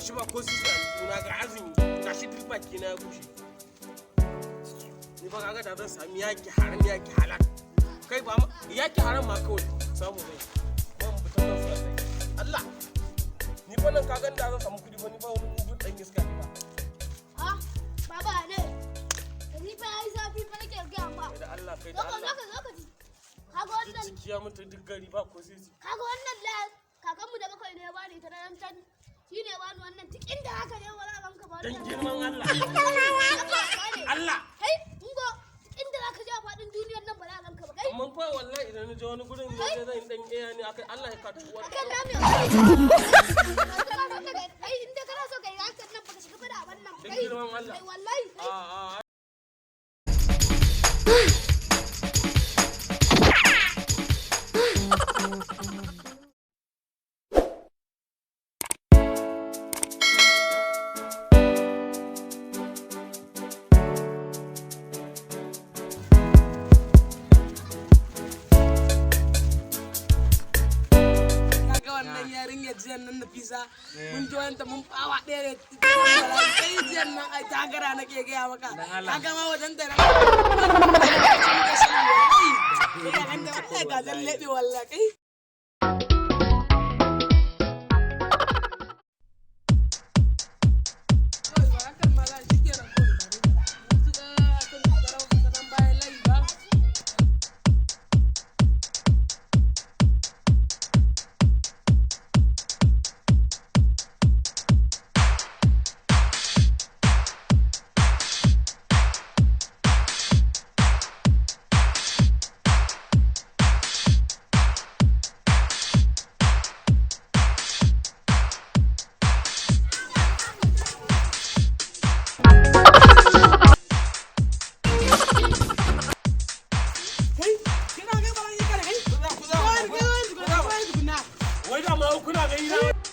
Gashi ba ko sisi a jikina, ga azumi, gashi duk baki na ya bushe. Ni fa kaga da zan sami yaki haram yaki halal. Kai, ba ma yaki haram ma, kawai samu zai. Ban fita kan su wallahi. Allah. Ni fa nan kaga da zan samu kuɗi fa, ni fa wani mugun ɗan iska ne ba. Ah, baba ne. Ni fa yayi zafi fa, nake gaya ma. Kai da Allah, kai da Zo ka Allah. zo ka zo ka ji. Kaga wannan Jiki ya mutu, duk gari ba ko sisi. Kaga wannan la kakanmu da bakwai ne ya bani ita nan can. Shi ne ya bani wannan, duk inda haka ne wala ranka ba. Dan girman Allah. Allah. Allah. Kai, ungo, duk inda zaka je a faɗin duniyar nan ba za a ganka ba kai. Amma fa wallahi idan na je wani gurin ne zan dan iya ne akai Allah ya kaci uwar. Akan na me? Kai, inda kana so kai hakan nan baka shiga fada a wannan. Dan Kai, girman Allah. kai wallahi. A a. Kaga wannan yarinyar jiyan nan, Nafisa, mun ji wanta mun bawa ɗaya ne kai jiyan nan, ai tagara nake gaya maka. Kaga ma wajen ta na wallahi ga lallabe wallahi kai. Kai, kina ga ba yi kare kai. Wai da ma kuna gani na.